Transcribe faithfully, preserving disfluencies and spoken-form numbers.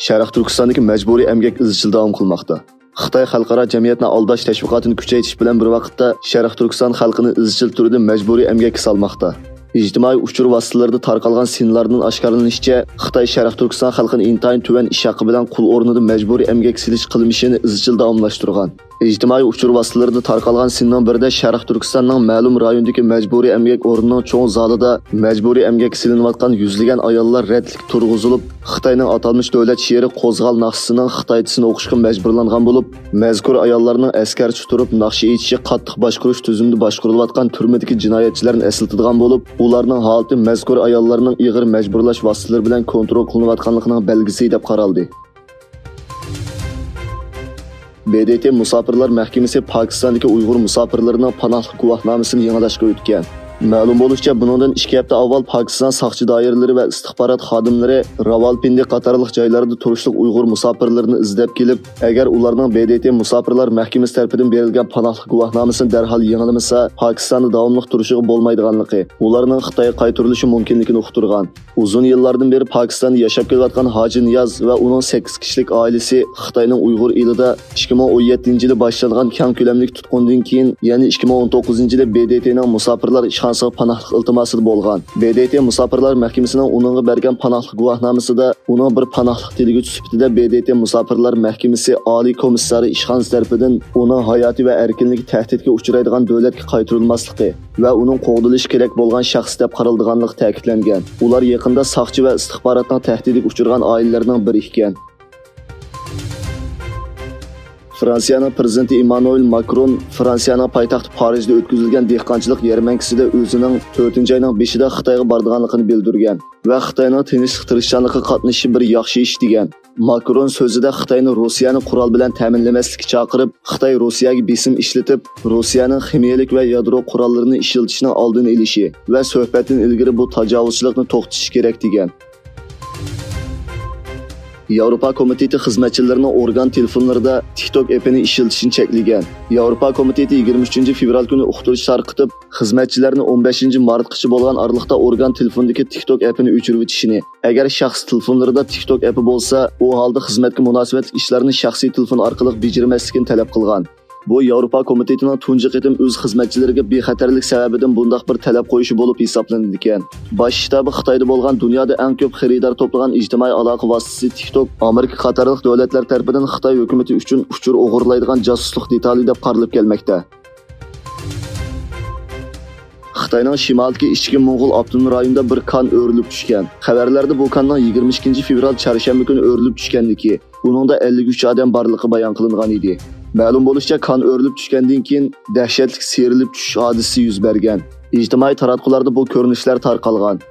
شەرقىي تۈركىستاندىكى مەجبۇرىي ئەمگەك ئىزچىل داۋام قىلماقتا. خىتاي خەلقئارا جەمئىيەتنى ئالداش تەشۋىقاتىنى كۈچەيتىش بىلەن بىر ۋاقىتتا، شەرقىي تۈركىستان خەلقىنى ئىزچىل تۈردە مەجبۇرىي ئەمگەككە سالماقتا. ئىجتىمائىي ئۇچۇر ۋاسىتىلىرىدا تارقالغان سىنلاردىن ئاشكارىلىنىشىچە، خىتاي شەرقىي تۈركىستان خەلقىنى ئىنتايىن تۆۋەن ئىش ھەققى بىلەن قۇل ئورنىدا مەجبۇرىي ئەمگەك سېلىش قىلمىشىنى ئىزچىل داۋاملاشتۇرغان. ئىجتىمائىي ئۇچۇر ۋاسىتىلىرىدا تارقالغان سىننىڭ بىرىدە شەرقىي تۈركىستاننىڭ مەلۇم رايونىدىكى مەجبۇرىي ئەمگەك ئورنىنىڭ چوڭ زالىدا مەجبۇرىي ئەمگەككە سېلىنىۋاتقان يۈزلىگەن ئاياللار رەتلىك تۇرغۇزۇلۇپ، خىتاينىڭ ئاتالمىش دۆلەت شېئىرى قوزغال ناخشىسىنىڭ خىتايچىسىنى ئوقۇشقا مەجبۇرلانغان بولۇپ، مەزكۇر ئاياللارنىڭ ئەسكەرچە تۇرۇپ ناخشا ئېيتىشى قاتتىق باشقۇرۇش تۈزۈمىدە باشقۇرۇلۇۋاتقان تۈرمىدىكى جىنايەتچىلەرنى ئەسلىتىدىغان بولۇپ، ئۇلارنىڭ ھالىتى مەزكۇر ئاياللارنىڭ ئېغىر مەجبۇرلاش ۋاسىتىلىرى بىلەن كونترول قىلىنىۋاتقانلىقىنىڭ بەلگىسى دەپ قارالدى. ب د ت مۇساپىرلار مەھكىمىسى پاكىستاندىكى ئۇيغۇر مۇساپىرلىرىنىڭ پاناھلىق گۇۋاھنامىسىنى يېڭىلاشقا ئۆتكەن. مەلۇم بولۇشىچە، بۇنىڭدىن ئىككى ھەپتە ئاۋۋال پاكىستان ساقچى دائىرىلىرى ۋە ئىستىخبارات خادىملىرى راۋالپىندى قاتارلىق جايلاردا تۇرۇشلۇق ئۇيغۇر مۇساپىرلىرىنى ئىزدەپ كېلىپ، ئەگەر ئۇلارنىڭ ب د ت مۇساپىرلار مەھكىمىسى تەرىپىدىن بېرىلگەن پاناھلىق گۇۋاھنامىسىنى دەرھال يېڭىلىمىسا، پاكىستاندا داۋاملىق تۇرۇشىغا بولمايدىغانلىقى، ئۇلارنىڭ خىتايغا قايتۇرۇلۇشى مۇمكىنلىكىنى ئۇقتۇرغان. ئۇزۇن يىللاردىن بېرى پاكىستاندا ياشاپ كېلىۋاتقان ھاجى نىياز ۋە ئۇنىڭ سەككىز كىشىلىك ئائىلىسى خىتاينىڭ ئۇيغۇر ئېلىدا ئىككى مىڭ ئون يەتتىنچى يىلى باشلانغان كەڭ كۆلەملىك تۇتقۇندىن كېيىن، يەنى ئىككى مىڭ ئون توققۇزىنچى يىلى ب د ت نىڭ مۇساپىرلار ئىشخانىسىغا پاناھلىق ئىلتىماسىدا بولغان. ب د ت مۇساپىرلار مەھكىمىسىنىڭ ئۇنىڭغا بەرگەن پاناھلىق گۇۋاھنامىسىدا ئۇنىڭ بىر پاناھلىق تىلىگۈچى سۈپىتىدە ب د ت مۇساپىرلار مەھكىمىسى ئالىي كومىسسارى ئىشخانىسى تەرىپىدىن ئۇنىڭ ھاياتى ۋە ئەركىنلىكى تەھدىتكە ئۇچرايدىغان دۆلەتكە قايتۇرۇلماسلىقى، ۋە ئۇنىڭ قوغدىلىشى كېرەك بولغان شەخس دەپ قارىلىدىغانلىقى تەكىتلەنگەن. ئۇلار يېقىندا ساقچى ۋە ئىستىخباراتنىڭ تەھدىتىگە ئۇچرىغان ئائىلىلەرنىڭ بىرى ئىكەن. فرانسىيەنىڭ پىرېزىدېنتى ئېممانۇئېل ماكرون فرانسىيەنىڭ پايتەختى پارىژدا ئۆتكۈزۈلگەن دېھقانچىلىق يەرمەنكىسىدە ئۆزىنىڭ تۆتىنچى ئاينىڭ بېشىدا خىتايغا بارىدىغانلىقىنى بىلدۈرگەن ۋە خىتاينىڭ تىنچلىق تىرىشچانلىقىغا قاتنىشىشى بىر ياخشى ئىش دېگەن. ماكرون سۆزىدە خىتاينى روسىيەنى قورال بىلەن تەمىنلىمەسلىككە چاقىرىپ، خىتاي روسىيەگە بېسىم ئىشلىتىپ، روسىيەنىڭ خىمىيەلىك ۋە يادرو قوراللىرىنى ئىشلىتىشىنىڭ ئالدىنى ئېلىشى ۋە سۆھبەتتىن ئىلگىرى بۇ تاجاۋۇزچىلىقنى توختىتىشى كېرەك دېگەن. ياۋروپا كومىتېتى خىزمەتچىلىرىنىڭ ئورگان تېلېفونلىرىدا تىك توك ئېپىنى ئىشلىتىشىنى چەكلىگەن. ياۋروپا كومىتېتى يىگىرمە ئۈچىنچى فېۋرال كۈنى ئۇقتۇرۇش تارقىتىپ، خىزمەتچىلەرنى ئون بەشىنچى مارتقىچە بولغان ئارىلىقتا ئورگان تېلېفوندىكى تىك توك ئېپىنى ئۆچۈرۈۋېتىشىنى، ئەگەر شەخس تېلېفونلىرىدا تىك توك ئېپى بولسا، ئۇ ھالدا خىزمەتكە مۇناسىۋەتلىك ئىشلارنى شەخسىي تېلېفون ئارقىلىق بېجىرمەسلىكىنى تەلەپ قىلغان. بۇ ياۋروپا كومىتېتىنىڭ تۇنجى قېتىم ئۆز خىزمەتچىلىرىگە بىخەتەرلىك سەۋەبىدىن بۇنداق بىر تەلەپ قويۇشى بولۇپ ھېسابلىنىدىكەن. باش شتابى خىتايدا بولغان دۇنيادا ئەڭ كۆپ خېرىدار توپلىغان ئىجتىمائىي ئالاقە ۋاسىتىسى تىك توك ئامېرىكا قاتارلىق دۆلەتلەر تەرىپىدىن خىتاي ھۆكۈمىتى ئۈچۈن ئۇچۇر ئوغرىلايدىغان جاسۇسلۇق دېتالى دەپ قارىلىپ كەلمەكتە. خىتاينىڭ شىمالىدىكى ئىچكى موڭغۇل ئاپتونوم رايونىدا بىر كان ئۆرۈلۈپ چۈشكەن. خەۋەرلەردە بۇ كاننىڭ يىگىرمە ئىككىنچى فېۋرال چارشەنبە كۈنى ئۆرۈلۈپ چۈشكەنلىكى، ئۇنىڭدا ئەللىك ئۈچ ئادەم بارلىقى بايان قىلىنغان ئىدى. مەلۇم بولۇشىچە، كان ئۆرۈلۈپ چۈشكەندىن كېيىن دەھشەتلىك سىيرىلىپ چۈشۈش ھادىسىسى يۈز بەرگەن. ئىجتىمائىي تاراتقۇلاردا بۇ كۆرۈنۈشلەر تارقالغان.